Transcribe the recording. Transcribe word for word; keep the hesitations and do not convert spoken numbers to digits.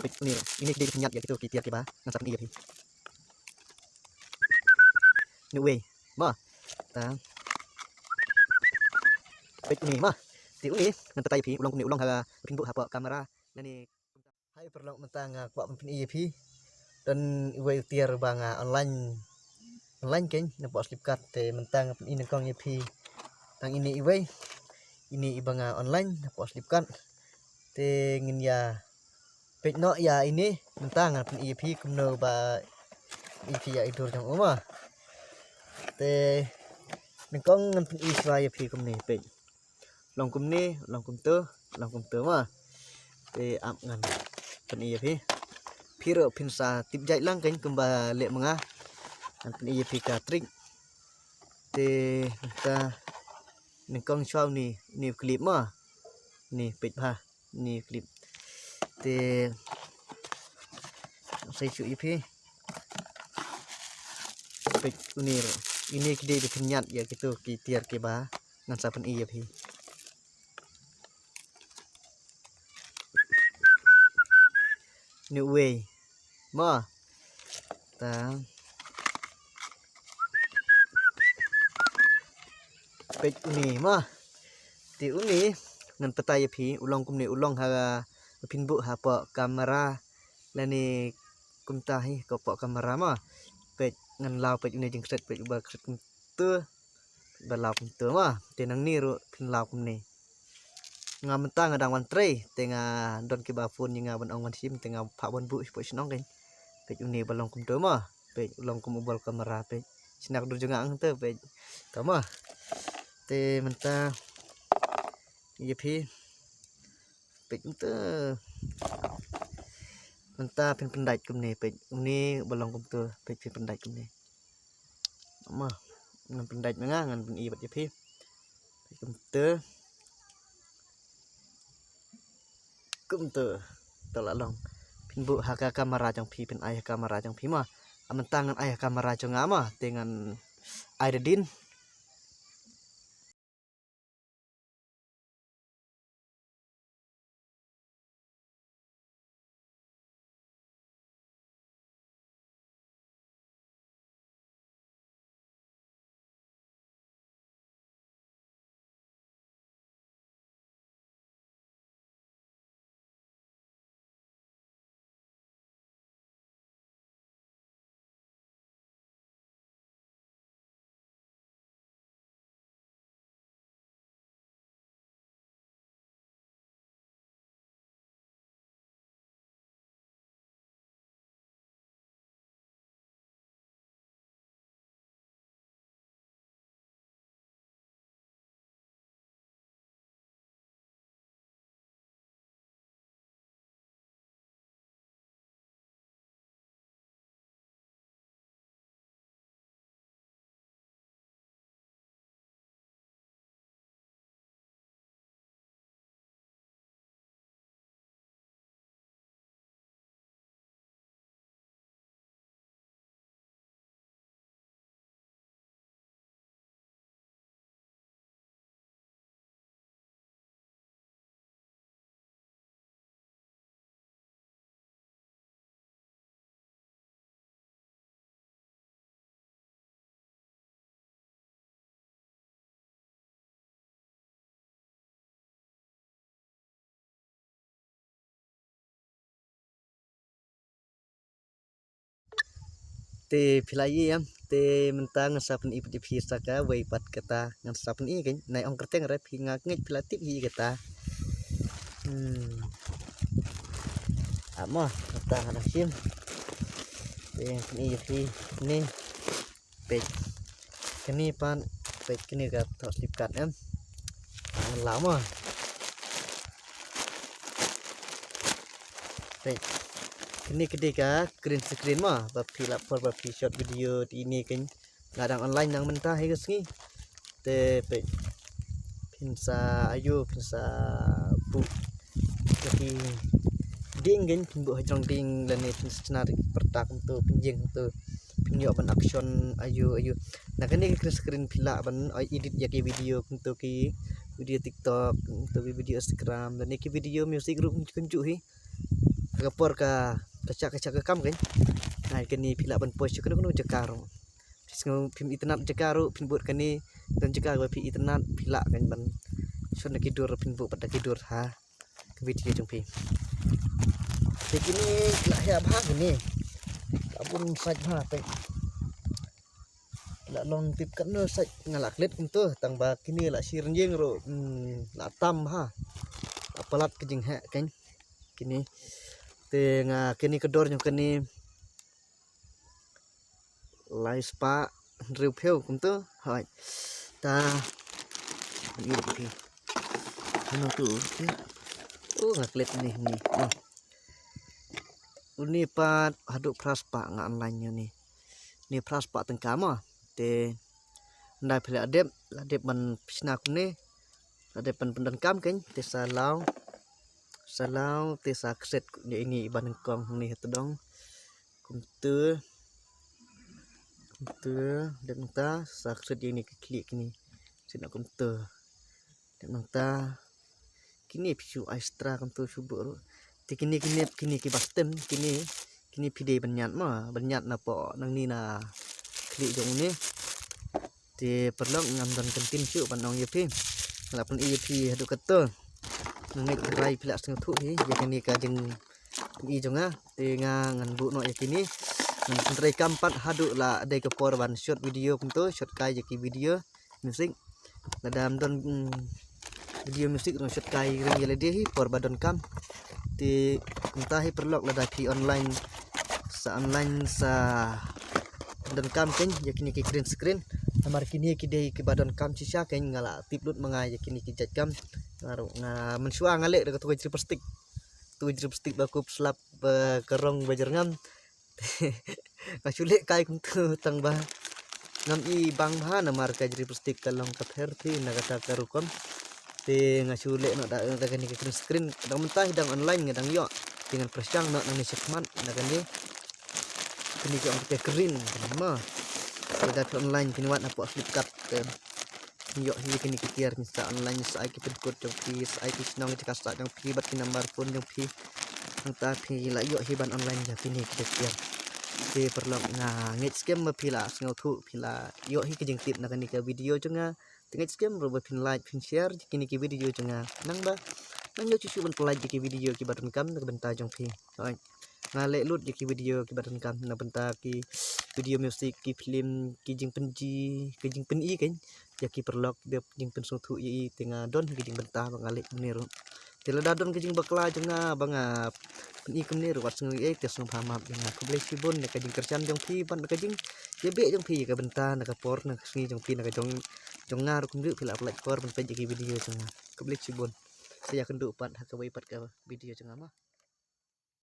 Peit une, ine ki dei ki pynïaid ïa kito ki tiar kiba ngan sa pyni ïa phi. Une uwei. Mo. Ta. Peit une mo. Te une ngan batai ïa phi u long kumne, u long ha phin buh hapoh kamera. Nane. Hai paralok, mynta nga kwah ban pyni ïa phi. Don uwei u tiar ba nga online, online keiñ napoh Flipkart, te mynta nga pyni nyngkong ïa phi. Tang ine iwei. Ine iba nga online napoh Flipkart. Te ngin ïa peit noh ïa ine, mynta ngan pyni ïa phi kumno ba ïa phi ïa i dur jong u mo. Te nyngkong ngan pyni shuwa ïa phi kumne, peit. Long kumne, long kumto, long kumto mo. Te ap ngan pyni ïa phi. Phi ruh phin sa tip jait lang keiñ kumba leh ma nga. Ngan pyni ïa phi ka trick. Te mynta nyngkong shuwa une, une u clip mo. Une peit bha, une u clip. Te sa ïa shu ïa phi. Peit une ruh. Ine ki dei ki pynïaid ïa kito ki tiar kiba ngan sa pyni ïa phi. Une uwei. Mo. Ta. Peit une mo. Te une ngan batai ïa phi, u long kumne, u long ha phin buh hapoh kamera. Lane kumta hi, hapoh kamera mo. Peit ngan law, peit une jingkret, peit uba kret kumto. Ba law kumto mo. Te nangne ruh phin law kumne. Nga mynta nga dang wan trei, te nga don kiba phone ïa nga ban ong wan shim, te nga phah ban buh shapoh shnong keiñ. Peit une ba long kumto mo. Peit u long kum u bol kamera, peit. Shna ka dur jong nga hangto, peit. To mo. Te mynta ïa phi. Peit mynta. Mynta phin pyndait kumne, peit. Une ba long kumto, peit, phin pyndait kumne. Mo, ngan pyndait ma nga, ngan pyni bad ïa phi. Kumto. Kumto. To la long. Phin buh ha ka kamera jong phi, phin ai ha kamera jong phi mo. Mynta ngan ai ha kamera jong nga mo, te ngan ai da dien. Te phi la ïohi em, te mynta ngan sa pyni pat ïa phi sa kawei pat kata ngan sa pyni keiñ, nai ong kyrteng re phi, nga ngeit phi la tip hi kata. Hmm. Amo, mynta ngan shim. Te pyni ïa phi ne. Peit. Kane pat, peit kane ka thoh slip kat em. Ngan law mo. Peit. Kane ka dei ka green screen mo. Ba phi lap por ba phi shot video te ine keiñ. Nga dang online nang mynta hi ka sngi. Te peit. Phin sa ayu, phin sa buh. Te phi ding keiñ, phin buh hajrong ding lane phin sa chna te pyrta kumto, phin ïeng kumto. Phin ïoh ban action ayu ayu. Na kane ka green screen phi lah ban ai edit ïa ki video kumto, ki video TikTok, kumto ki video Instagram, lane ki video music ruh kumjuh hi. ka por ka, ka shah, ka shah ka kam kein. Ai, kane phi lah ban poi sha kano kano jaka ruh. Phi sngew phim itynnad jaka ruh, phin bud kane, don jaka ba phi itynnad, phi lah kein ban shon da ki dur, phin bud pat da ki dur ha ka video jong phi. Te kine ki la heh bha kine. La bun sait bha te. La long tip katno sait nga la klet kumto, tang ba kine la shi rynjing ruh, hmm, la tam bha. La palat ka jingheh kein kine. Te nga kine ka dor jong kane lai spah hynriewphew kumto. Hooid. Ta. Ni phi. Ano tu, okay. Oh, nga klet ni, ni. Oh. Uni pat haduh phra spah nga online ïa uni. Ni phra spah tyngka mo. Te, ynda phi la dep, la dep ban pynshna kumne. La dep ban pyndonkam kein, te sa law. Sa law, te sa kset ïa ini i ba nyngkong hangne ha tdong. Kumto. Kumto, dep nangta, sa kset ïa ini ki khlieh kine. Kset noh kumto. Dep nangta. Kine phi shu ai stra kumto shu buh ruh. Te kine, kine, kine ki ba stem, kine, kine phi dei ban ñiad mo, ban ñiad na poh, nangne na khlieh jong une. Te paralok ngam don kyntien shuh ban ong ïa phi. Nga la pyni ïa phi haduh kato. Nga ngeit hynrei phi la sngewthuh hi ïa kane ka jingpyni jong nga. Te nga ngan buh noh ïa kine. Ngan pyntrei kam pat haduh la dei ka por ban shot video kumto, shot kai ïa ki video music. Lada ym don, mm, video music ruh shot kai ring ïa lade hi por ba donkam. Te kumta hi paralok lada phi online sa online sa donkam kein ïa kine ki green screen. Namar kine ki dei ki ba donkam shisha kein, nga la tip lut ma nga ïa kine ki jait kam. Nga ruh nga mynshuwa nga leh da kato ka jri plastik. Tu jri plastik ba kup slap ba ka rong ba jyrngam. Nga shu leh kai kumto tang ba ngam i bang bha namar ka jri plastik ka long ka pher te na kata ka rukom. Te nga shu leh noh da, da kane ka green screen. Dang mynta hi dang online nga dang ïoh. Te ngan pyrshang noh nangne shakhmat na kane. Kane ka ong ka green kane mo. Te da phi online phin wad hapoh Flipkart te. Ïoh hi kine ki tiar, phin sa online, sa ai ki pin code jong phi, sa ai ki shnong jaka sah jong phi bad ki number phone jong phi. Nangta phi la ïoh hi ban online ïa kine ki tiar. Te paralok nga ngeit skhem ba phi la sngewthuh, phi la ïoh hi ka jingtip na kane ka video jong nga. Te ngeit skhem ruh ba phin like, phin share ïa kine ki video jong nga. Nang ba nang ïoh shuh shuh ban pynlait ïa ki video ki ba donkam na ka bynta jong phi. Hooid. Nga leh lut ïa ki video ki ba donkam na bynta ki video music, ki film, ki jingpynji, ki jingpyni kein ïa ki paralok, ki jingpynsngewthuh ïa i, te nga don hi ka jingbynta ba nga leh kumne ruh. Te lada don ka jingbakla jong nga ba nga pyni kumne ruh wat sngew ei, te sngewbha map ïa nga. Khublei shibun na ka jingkyrshan jong phi bad na ka jingïabeh jong phi ïa ka bynta na ka por na ka sngi jong phi, na ka jong, jong nga ruh kumjuh phi la pynlait por ban peit ïa ki video jong nga. Khublei shibun. Sa ïakynduh pat ha kawei pat ka video jong nga mo.